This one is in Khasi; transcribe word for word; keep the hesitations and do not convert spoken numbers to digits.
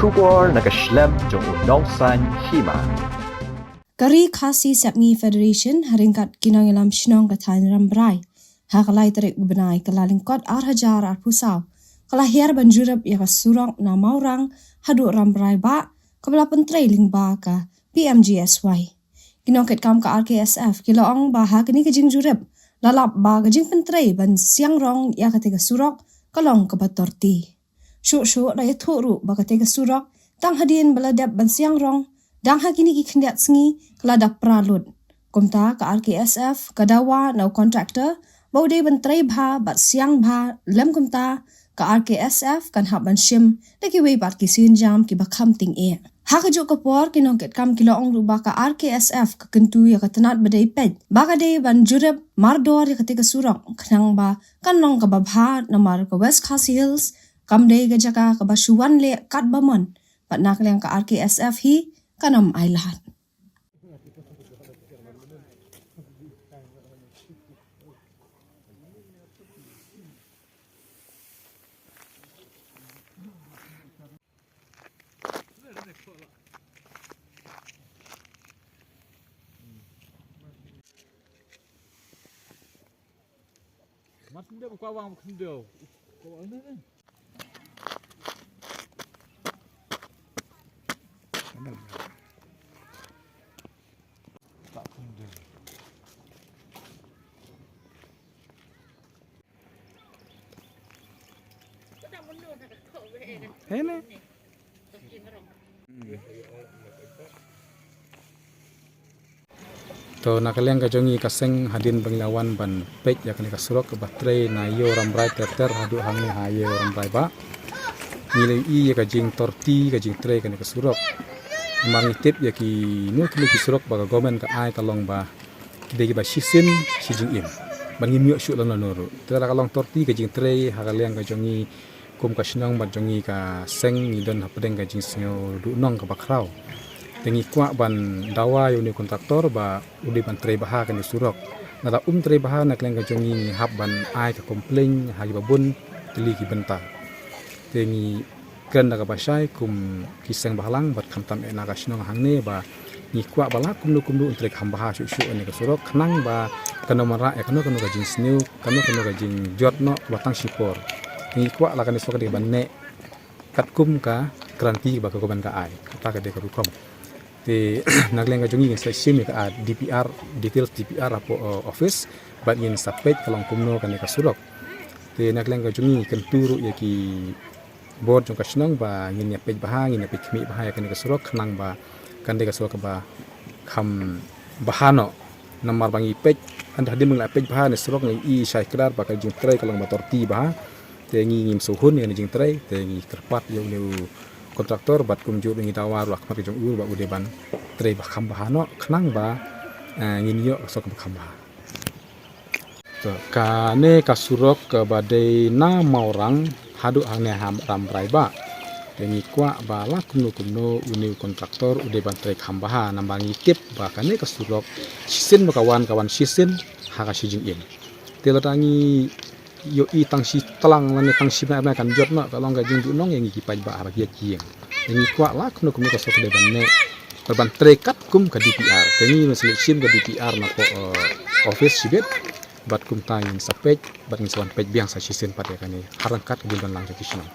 Khubor na ka shlem jong u nongsaiñ hima. Ka Ri Khasi Sepngi Federation ha ryngkat ki nongïalam shnong ka thaiñ Rambrai, ha ka lai tarik u bnai ka Kyllalyngkot ar hajar arphew saw, ka la hiar ban jurip ïa ka surok na Mawrang haduh Rambrai Bah, kaba la pyntrei lyngba ka P M G S Y. Ki nongkitkam ka R K S F ki la ong ba ha kane ka jingjurip la lap ba ka jingpyntrei ban siang rong ïa kata ka surok ka long kaba torti. Shuh shuh da ïathuh ruh ba kata ka surok tang hadien ba la dep ban siang rong, dang ha kine ki khyndiat sngi ka la dap pra lut. Kumta ka R K S F ka dawa na u kontraktor ba u dei ban trei bha bad siang bha, lem kumta ka R K S F kan hap ban shim da kiwei pat ki sienjam kiba kham tyngeh. Ha kajuh ka por, ki nongkitkam ki la ong ruh ba ka R K S F ka kyntu ïa ka tnat ba dei peit ba ka dei ban jurip mardor ïa kata ka surok, khnang ba kan long kaba bha, namar ka West Khasi Hills kam dei ka jaka kaba shu wan leh katba mon, bad na ka liang ka R K S F hi kan ym ailad. Hene. To, na ka liang ka jong ngi ka seng, hadien ba ngi la wan ban peit ïa kane ka surok kaba trei na Ïew Rambrai ter ter haduh hangne ha Ïew Rambrai Bah, ngi la ïohi ïa ka jingtorti ka jingtrei kane ka surok. Namar ngi tip ïa kino kino ki surok ba ka government ka ai ka long ba ki dei kiba shisien shi jingim, ban ngim ïoh shuh lano lano ruh. Te la ka long torti ka jingtrei ha ka liang ka jong ngi kum ka shnong bad jong ngi ka seng, ngi don hapdeng ka jingsngew duhnong kaba khraw. Te ngi kwah ban dawa ïa une u kontraktor ba u dei ban trei bha kane surok. Lada um trei bha, na ka liang ka jong ngi ngi hap ban ai ka complain ha kiba bun tylli ki bynta. Te ngi kren da kaba shai kum ki seng bhalang bad khamtam eh na ka shnong hangne ba ngi kwah ba la kumno kumno un trei kham bha shuh shuh ïa kane ka surok, khnang ba kan ym wanrah ïa kano kano ka jingsniew, kano kano ka jingjot noh kaba tang shipor. Ngi kwah la kane surok ka dei ban neh katkum ka guarantee ba ka government ka ai. Kata ka dei ka rukom. Te na ka liang ka jong ngi ngin sa shim ïa ka, ah, D P R, details D P R hapoh, eh, office, bad ngin sa peit ka long kumno kane ka surok. Te na ka liang ka jong ngi kyntu ruh ïa ki bor jong ka shnong ba ngin ïa peit bha, ngin ïa peit khmih bha ïa kane ka surok, khnang ba kan dei ka surok kaba kham bha noh. Namar ba ngi peit, hadien ba ngi la peit bha ne surok, ngi i shai kdar ba ka jingtrei ka long ba torti bha. Te ngi ngim sngewhun ïa kane ka jingtrei, te ngi kyrpad ïa une u kontraktor bad kumjuh ngi dawa ruh ha khmat ka jong u ba u dei ban trei ba kham bha noh, khnang ba, eh, ngin ïoh ka surok kaba kham bha. To, kane ka surok kaba dei na Mawrang haduh hangne ha Rambrai Bah. Te ngi kwah ba la kumno kumno une u kontraktor u dei ban trei kham bha, namar ngi tip ba kane ka surok shisien ba ka wan, ka wan shisien ha ka shi jingim. Te lada ngi ïohi tang shi tlang lane tang shi bnai bnai kan jot noh, ka long ka jingduhnong ïa ngi ki paidbah ha ba ki ïa ki ïing. Te ngi kwah la kumno kumno ka surok ka dei ban neh, ban trei katkum ka D P R. Te ngi ngin sa leit shim ka D P R napoh, eh, office shibit, bad kumta ngin sa peit, bad ngin sa wan peit biang sa shisien pat ïa kane ha ryngkat ka jingdon lang jong ki shnong.